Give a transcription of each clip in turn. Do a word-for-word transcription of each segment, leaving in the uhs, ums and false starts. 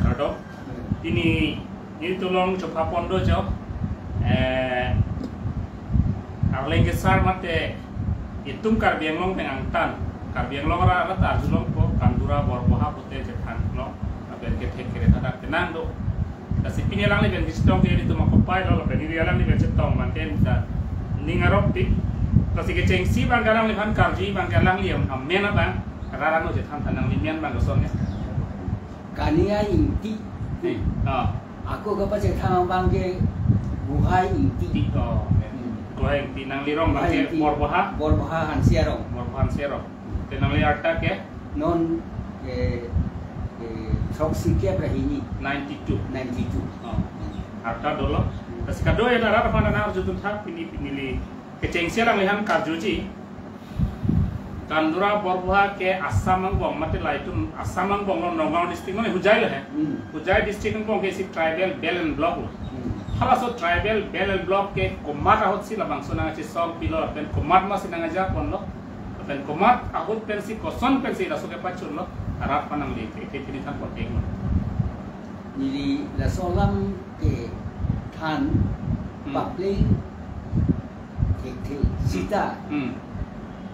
Kardom. Pini nelitum along chopha pon do jo. Eh, Arleng kesar mate itum Karbi Anglong pen angtan. Karbi Anglong arat arat arjulongpo, Kandura Borboha pute chethanlo. Lapen kethek kere thadak penang do. Lasi pini alangli pen kachetong ke nelitum akopai lo, lapen neli alangli pen chetong manten ta ning arop pik. Lasi kechengsi abang ke alangliphan karju abang ke alangli am-, amen abang. Rarang lo chethan thanang, neli men abang kosonne. Kania Ingti. Eh, ah. Ako kapachethang abang ke Buhai Ingti. Ti, oh, ya. Hmm. Buhai Ingti, nangli rong abang Buhai ke Ingti. Borboha? Borboha Hanse arong. Borboha Hanse arong. Te nangli arta ke? Non, eh, eh, throksi ke berapa ini? Ninety-two. Ninety-two. Oh. Arta dolo. Hmm. Lasi kado-an arat aphan nang arjuthuntha, pini, pini neli kechengsi alangliphan karjuji. Kandura Borboha ke Assam angbong mate latum Assam angbong lo, Nagaon district mane hujai lo he. Hmm. Hujai district angbong ke isi tribal belt and block lo. Hmm. Halaso tribal belt and block ke komat ahut si labangso nangchesong pilo lapen komat masi nangja ponlo. Lapen komat ahut pensi koson pensi laso kepachunlo. Arat aphan nangli ke, ke pini than pon denglo. Neli laso alam kethan Hmm. public thekthe sita. Hmm.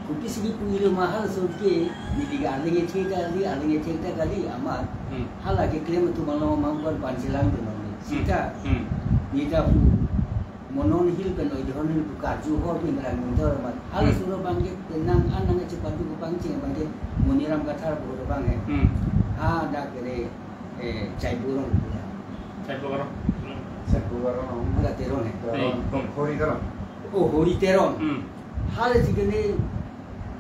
Kopisi kipu ilo ma halaso ke, neli ke arleng kethe kali, arleng kethe ta kali, amat. Hmm. Hala keklem atum along amang kon panchelang tu nong. Hmm. Sita. Hmm. Neli ta pu Monon Hill pen oi Dhon Hill pu karju hor pen berang munthor amat. Hala Hmm. suro abang ke penang an nang chepatu ke pangcheng abang ke Moniram Kathar pu abang he. Hmm. Hadak kere, eh, Chaipu arong. Chaipu arong. Chaipu arong. Ada Teron he. Teron. Hmm. Hori Teron. Oh, Hori Teron. Hmm. Hala si kene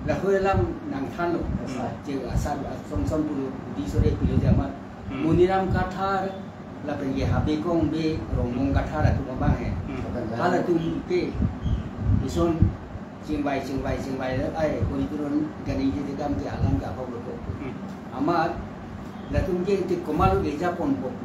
lahoi alam nangthanlo. Hmm. Che asar song song pulu di sore pilo jamat. Hmm. Moniram Kathar, lapen ke Habe Kongbe, Rongbong Kathar atum abang he. Hmm. Halatum ke ison chingvai, chingvai, chingvai, ai, Hori Teron kani ke kam ke alam ke ahok lo ko. Hmm. Amat latum ke te komat lo ke japon pok.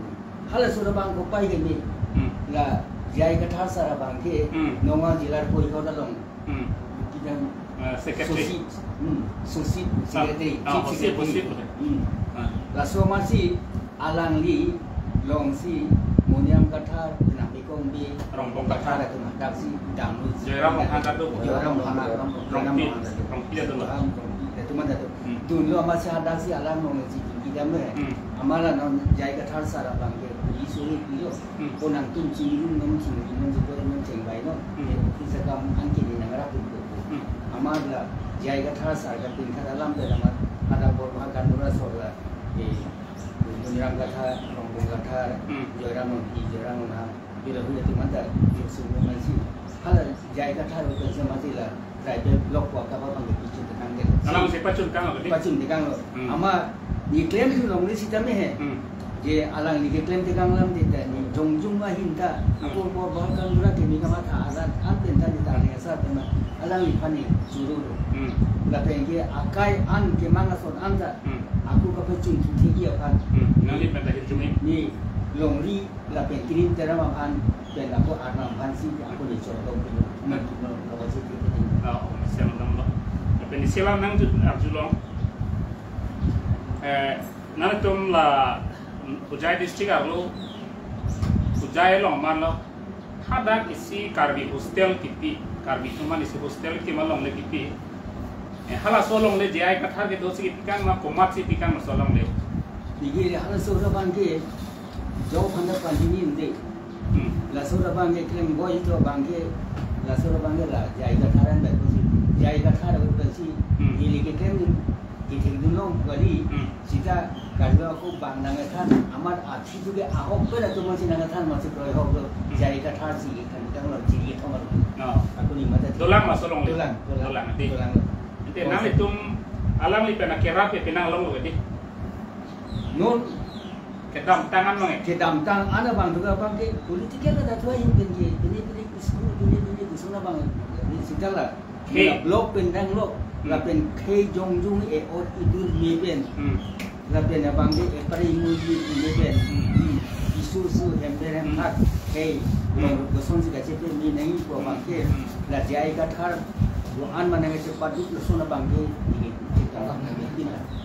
Halaso abang kopai ke me. Hmm. La J I Kathar sar abang ke Hmm. Nagaon jila Porishod along. Hmm. Kidam Eh, secretary. Sosi, hmm, Sosi Ah, secretary, ah, chief Sosi, secretary. Sosi, Sosi. Hmm. Ah. Laso masi alangli longsi Moniram Kathar, Habe Kongbe, Rongbong Kathar. Kathar atum daksi damlo. Joyram Ronghang kado. Joyram Ronghang. Joyram Ronghang. Rongpi, Rongpi atum. Ronghang, Rongpi atum atum. Hmm. Dunlo masi daksi alang longsi kidam le. Hmm. Amat la non J I Kathar sar abang ke police ori pilo. Hmm. Ko nangtum chingrum non chingrum non jiko non chengvai non. Hmm. Eh, office akam anke ni nangrap ko. Hmm. Amat la J I Kathar sar ka pin khat alam pen amat ada Borboha Kandura sor la, eh, Moniram Kathar, Rongbong Kathar, Hmm. Joyram Rongpi, Joyram Ronghang, bila hula tu mata, Joksum Mansi. Hala J I Kathar pen sama sila tribal block ko kapa pang kepichin tenang ke. Alang si pachun kang lo, di? Pachun tekang lo. Hmm. Amat neli klem tu longle sitame he. Hmm. Je alangli keklem tekang alam te ta neli jongjung ahin ta. Hmm. Ako Borboha Kandura keme kamatha arat an pen ta neli ta neli asar pen ma alangliphan neli churu lo. Hmm. Lapen ke akai an kemang ason an ta. Hmm. Ako kapachun thekji aphan. Hmm. Nangli pen ta hirjume. Neli longri lapen Terim Teram aphan pen ako Arnam aphan si ako neli chotong pilo. Hmm. Nangtum lo, lo si pilo. Oh, siang dong lo. Lapen isi alam nangju-, arjulong. Eh, nangtum la Hojai district arlo, Hojai along amat lo. Hadak isi Karbi hostel kipi, Karbi atum aphan isi hostel kipi ma longle kipi. Eh, halaso longle J I Kathar kedo si kipi kang ma komat si pi kang laso longle. Neli ke halaso abang ke, jo phanda pandini inde. Hmm. Laso abang ke klem boi to abang ke, laso abang ke la J I Kathar an ba ko si, J I Kathar ko si, Hmm. neli ke klem ni, kithik dun long kali, Hmm. sita kalo ako bang nangthan, amat athi tu ke ahok pen atum si nangthan masi kroi hok lo, Hmm. J I Kathar si kan kang lo, chiri thong lo. Oh. Ako ni mata. Dolang laso longle. Dolang, dolang. Dolang, di. Dolang lo. Ante Oh, nangtum alangli pen akerap ke penang long lo, di. Non kedamtang an mang eh. Kedamtang an abang tu ke abang ke political la datu ahin pen ke, pini pini school, pini pini kusuna abang. Ini sita la. Khei. La block pen dang lo, Hmm. lapen khei jongjung e-ot idur me pen. Hmm. Lapen abang ke epari muji me pen. Hmm. Isu su hember hem Hmm. thak. Khei. Hmm. Lo koson si kachepe me nangji ko abang ke. Hmm. La J I Kathar, lo an mana ke chepaduk lason abang ke. Ini kita lah.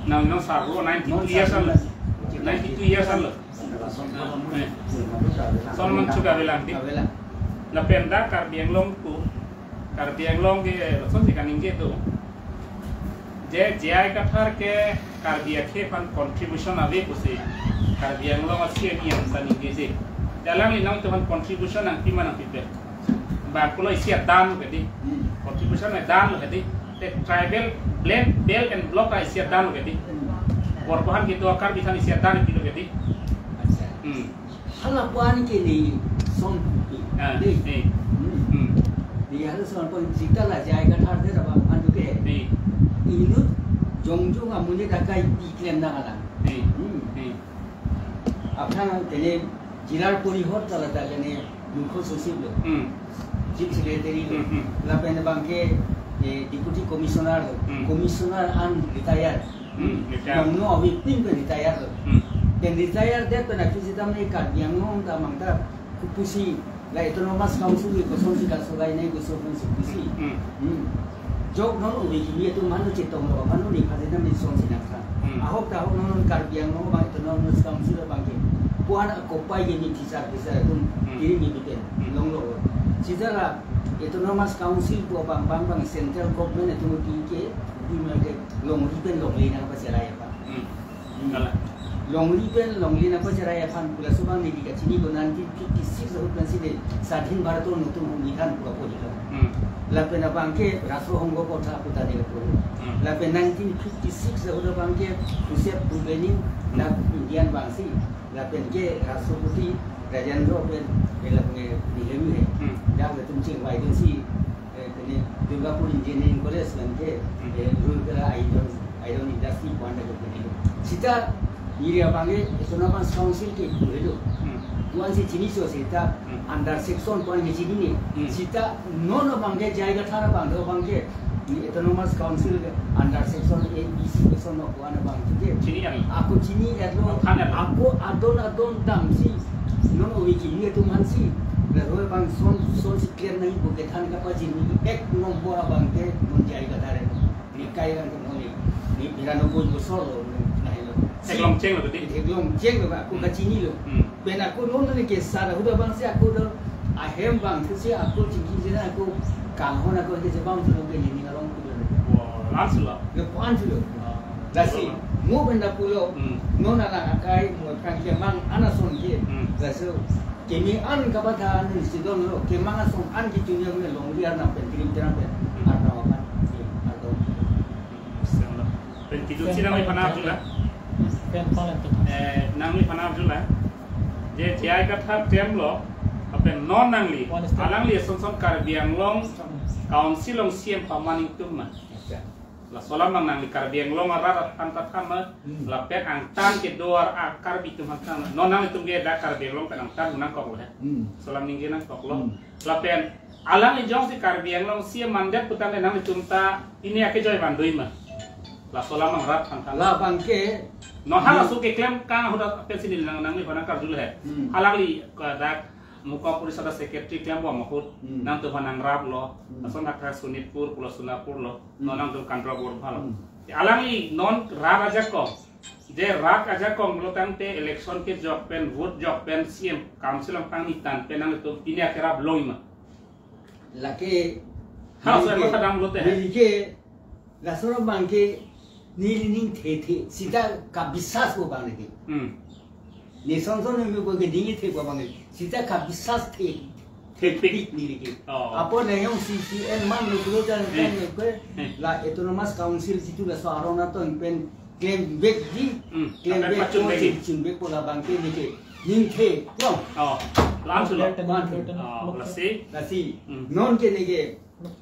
Nang, nang sarlo ninety-two Non years sarlo. An lo. Ninety-two years an lo. Son, eh, son man chuka bilang di. Kavelang. Lapen dak Karbi Anglong pu, Karbi Anglong ke lason si kaningje do. Je J I Kathar ke Karbi akhei aphan contribution ave pusi Karbi Anglong a-C E M anta ningje je. Alangli nangtum aphan contribution nangpi ma nangpipe? Bang pulo isi adan lo ke di. Hmm. Contribution adan lo ke di. Te tribal belt, belt and block a isi adan lo ke di. Hmm. Bor aphan kedo a-Karbi aphan isi adan pilo ke di. Accha. Hmm. Hala pu-an ke ne son pu. Ah, di. Eh. Hmm. Hmm. Di hala son pu-an sita la J I Kathar te rabang aphan tu ke. Eh. Inut jongjong amonit akai pi klem nang alang. Eh. Hmm. Eh. Aphan tene Jilar porihot ta la ta tene mukho sachib lo. Hmm. Chief Secretary lo. Hmm, hmm. Lapen abang ke, eh, Deputy Commissioner lo. Hmm. Commissioner an retire. Hmm, retire. Nongno avi pin pen retire lo. Hmm. Pen retire det pen akhi sita mane Karbi Anglong ta mangta kupusi la Autonomous Council ke kosonsi kasolai nai kosonsi pusi. Hmm. Hmm. Jok non ove kimi atum mano chetong lo, mano ni khajana ni sonsi nangkha. Hmm. Ahok ta ahok non Karbi Anglong abang Autonomous Council abang ke. Puan akopai ke ni teacher, teacher atum Hmm. kiri ni bipen. Hmm. Longlo. Sita la Autonomous Council pu abang bang bang central government atum pi ke, di ma ke longri pen longri nangpacherai aphan. Hmm. Hmm. Kalang. Longri pen longri nangpacherai aphan pu laso abang neli kachini ko nineteen fifty-six ahut pensi de Swadhin Bharat Notun Songbidhan pu apor hilo. Hmm. Lapen abang ke Rashtrihongho Kotha pu ta neli apor hilo. Hmm. Lapen nineteen fifty-six ahut abang ke Joseph Fromentin Hmm. dak Indian abang si. Lapen ke Rashtrapati Rajendra pen, eh, lapen ke Nehru he. Hmm. Dak latum chingvai dunsi, eh, tene Durgapur Engineering College lapen ke, Hmm. eh, Rourkela Iron, Iron Industry pu-an dak ke. Sita neli abang ke Autonomous Council ke pu helo. Hmm. Pu-an si chini so sita Hmm. under section pu-an ke chinine. Hmm. Sita non abang ke J I Kathar abang do abang ke Autonomous Council ke under section A B C ke son pu-an abang ke. Chini ya? Ako chini-et lo. Aphan ya? Ako adon adon damsi non ove kimi atum aphansi. Lalu abang son, sonsi clear nai bu kethan kapachini ek nombor abang ke non J I Kathar. Ni kai kan ke non ni. Ni biranopui bosor lo, ni nai lo. Theklong cheng lo, betul? Theklong cheng lo, ako Hmm. kachini lo. Hmm. Pen ako non ni ke sar ahut abang si ako do ahem abang si ako chingki jena ako kanghon ako ke jebang si lo ke ni arong ku lo. Wah, langsung lo. Ke puan si lo. Ah. Lasi, Betul. Mo pen dak pulo, Hmm. non alang akai, mo kan kemang an ason ke. Hmm. Lasi, keme an kabatha an si don lo, kemang ason an ke chunya me longri arnam pen, krim terang pen, Hmm. arnam aphan, arnam. Pen kidu Pen si nangli phan arju la. Pen palen to. Eh, nangli phan arju la. Je J I Kathar klem lo, lapen non nangli, One step. Alangli ason son Karbi Anglong Council along C E M paman ingtum ma. Accha. Laso alam abang nangli Karbi Anglong arat aphan ta than ma, Hmm. lapen angtan kedo a-Karbi atum aphan than ma. Non nanglitum ke dak Karbi Anglong pen angtan nangkok lo he. Hmm. Laso alam ningje nangkok lo. Hmm. Lapen alangli jongsi Karbi Anglong C E M mandet putangte nanglitum ta pini akejoi van dui ma? Laso alam abang rat aphan than. Labang ke Non hala Hmm. so keklem kang ahut pensi neli nang nangli phan nangkarju lo he. Hmm. Alangli ke dak Mukho Parishad a-secretary klem bom ahut Hmm. nangtum aphan nangrap lo. Hmm. Lason dak Sonitpur pulo Sonapur lo. Hmm. Non nangtum Chandra Borpha lo. Hmm. Alangli non rat ajakong. Je rat ajakong pulo tangte election kejok pen, vote jok pen, C E M Council along pangni than pen nangtum pini akerap loi ma? Lake Halaso neli ke, ekotha dam lote hai. Neli ke, laso alam abang ke, neli ning the the, sita kabisas ko abang neli ke. Hmm. Ne son son ne ko ke ning the ko abang neli. Sita kabisas the. Thepik. Thepik neli ke. Oh. Apot nangli jongsi C E M man lo pulo tangte Hmm. nangli ke, Hmm. la Autonomous Council situ laso aron atong pen klem vek di, Hmm. klem Sampai vek pachun ko vek. Chun vek ko labang ke neli ke. Ning the, no. Oh. Langsung lo. Langsung. Oh, lasi. Lasi. Hmm. Non ke neli ke.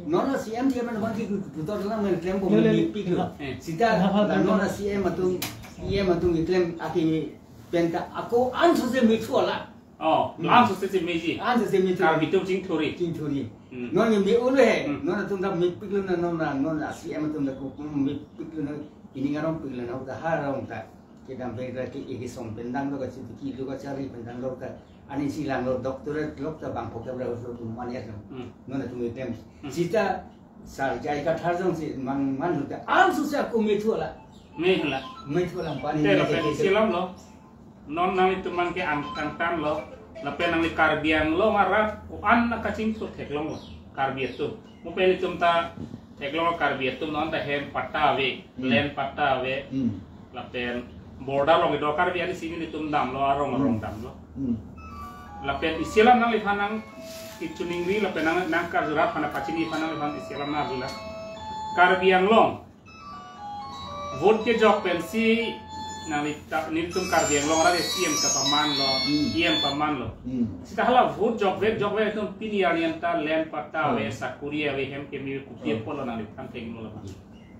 Non a C E M dia man bang ki putar na men klem bom Yo, le, mepik lo. Eh. Sita la non a C E M atum, E M atum klem aki pen ta ako anso se mithu ala. Oh, Hmm. anso se si meji. Anso se mithu. Karbi atum chingthuri. Chingthuri. Hmm. Non ye me ulo he. Hmm. Non atum ta mepik lo na non na non a C E M atum ta ko mepik lo na ini ngarong pik lo na uta harong ta. Kedam pen ra ke ege song pen dang lo ka si ki lo ka chari pen dang lo ka. Ani si lang lo doctorate lo ta bang phoke bra so tu man ya. Hmm. Non atum klem. Hmm. Sita Sar J I Kathar jongsi man man lo ta. Anso se ako mithu ala. Mithu ala. Mithu ala pani Te lo mithu pen ala. Si alam lo. Non nanglitum man ke ang kangtan lo, lapen nangli Karbi Anglong arat ko-an na kachingthur theklonglo Karbi atum. Mo pen itum ta theklong Karbi atum non ta hem patta ave, Hmm. land patta ave. Hmm. Lapen border along kedo Karbi arat si nelitum damlo, arong arong Hmm. damlo. Hmm. Lapen isi alam nangliphan nang kachiningri lapen nang nang karjurap aphan pachini aphan nangliphan isi alam nang arjula. Karbi Anglong vote kejok pensi nangli ta, nelitum Karbi Anglong arat C M ta pamanlo, Hmm. E M pamanlo. Hmm. Seta hala vote jokvek jokvek atum pini arni an ta land patta Hmm. ave, sakuri ave, hem keme ave, kopi Hmm. apotlo nangliphan thenglo la. Hmm.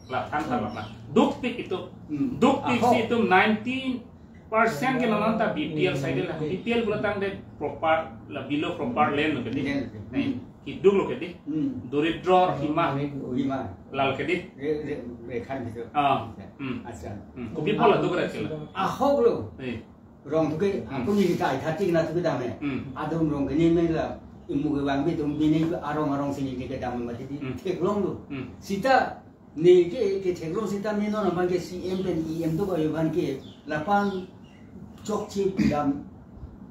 Laphan ta Hmm. laphan. Dukpik itum. Hmm. Dukpik Ahok. si itum ninety percent ke non ta B P L side la. Hmm. B P L pulo tangte proper la below proper land lo kedi. Land. Nih, Hmm. kidung lo kedi. Hmm. Doridro hima. Hima. Lal kedi. Re, re, rekhan gitu. Ah. Hmm. Acha. Hmm. Kopi apotlo duk ra kela. Ahok lo. Eh. Rong tuke, Hmm. ako ni kita ithati na tuke dam he. Hmm. Adum rong kene me la, imu kevangbi atum bini arong arong sini ke dam mati di. Hmm. Theklonglo. Hmm. Seta ne ke, ketheklong seta ne non abang ke C M pen E M do ko abang ke lapan chokche pudam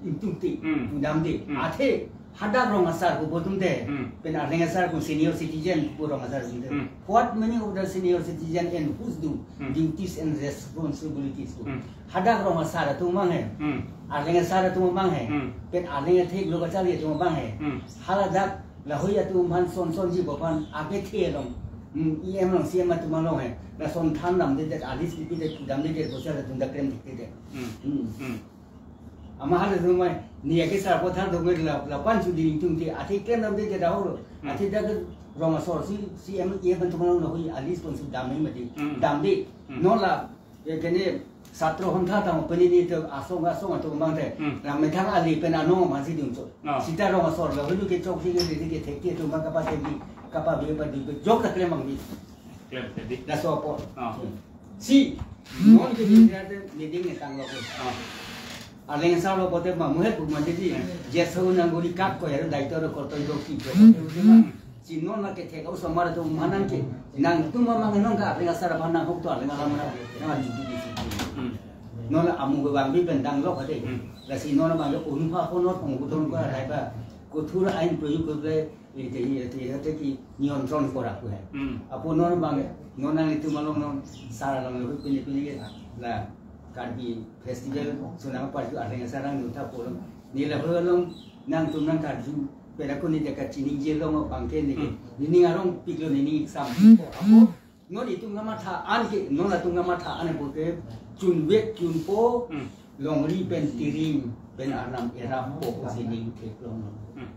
ingtungte, Hmm. pudamde. Hmm. Athe hadak rong asar ko pu atum te. Hmm. Pen arleng asar ko senior citizen pu rong asar ko te. Hmm. What meaning of the senior citizen and whose do Hmm. duties and responsibilities ko? Hmm. Hadak rong asar atum abang he. Hmm. Arleng asar atum abang he. Hmm. Pen arleng athek lo kachari atum abang he. Hmm. Hala dak lahei atum aphan son sonji aphan abethe along. Hmm, E M along C M atum along he. Lason than damde det, a list pipedet, pudamde det, bosar atum dak klem dikte det. Hmm. Hmm. Hmm. Ama hala atum mai, ni ake sar apot than dong la, lapan chudi ingtungte, athe klem damde det ahok lo. Hmm. Athe dak rong asor si, C M, E M atum along lahei a list ponsi dam mati. Hmm. Damde. Hmm. Non la, ya kene satro hontha tang peni ni to asong asong atum abang te. Hmm. La methang ali pen ano masi dun cho. Oh. Seta rong asor la hulu ke chok si ke di ke thek ke atum abang kapa thek di, kapa be pa di ke jok ta klem abang di. Klem thek di. Laso apot. Oh. Si, non ke di dia te meeting ne tanglo ke. Oh. Arleng asar lo pote ma muhet bu mati di. Hmm. Jesu nang guri kak ko ya daito ro korto do ki ko. Hmm. Si non la kethek osomar atum aphan nang ke, nangtum amang nang ka arleng asar aphan nang hok to arleng alam na, nang juti di si. Hmm. Non la amu kevangbi pen danglo kade. Hmm. Lasi non abang ke unpha honor pong kuton ko rai ba. Kothur ain proyog korle, ete, ete, ete ki niyantron kora ko hai. Hmm. Apo non abang ke, non nanglitum along non sar along lo pini pini ke la Karbi festival sonang parju arleng asar nang nutha pulo. Ne lahei along nangtum nang karju pen ako ne jaka chiningje long abang ke ne. Hmm. Nening arongpiklo nening exam. Hmm. Apo non itum kamatha an ke, non atum kamatha an apo ke chunvek chunpo Hmm. longri pen tiring pen arnam erap po ko sining theklong. Hmm.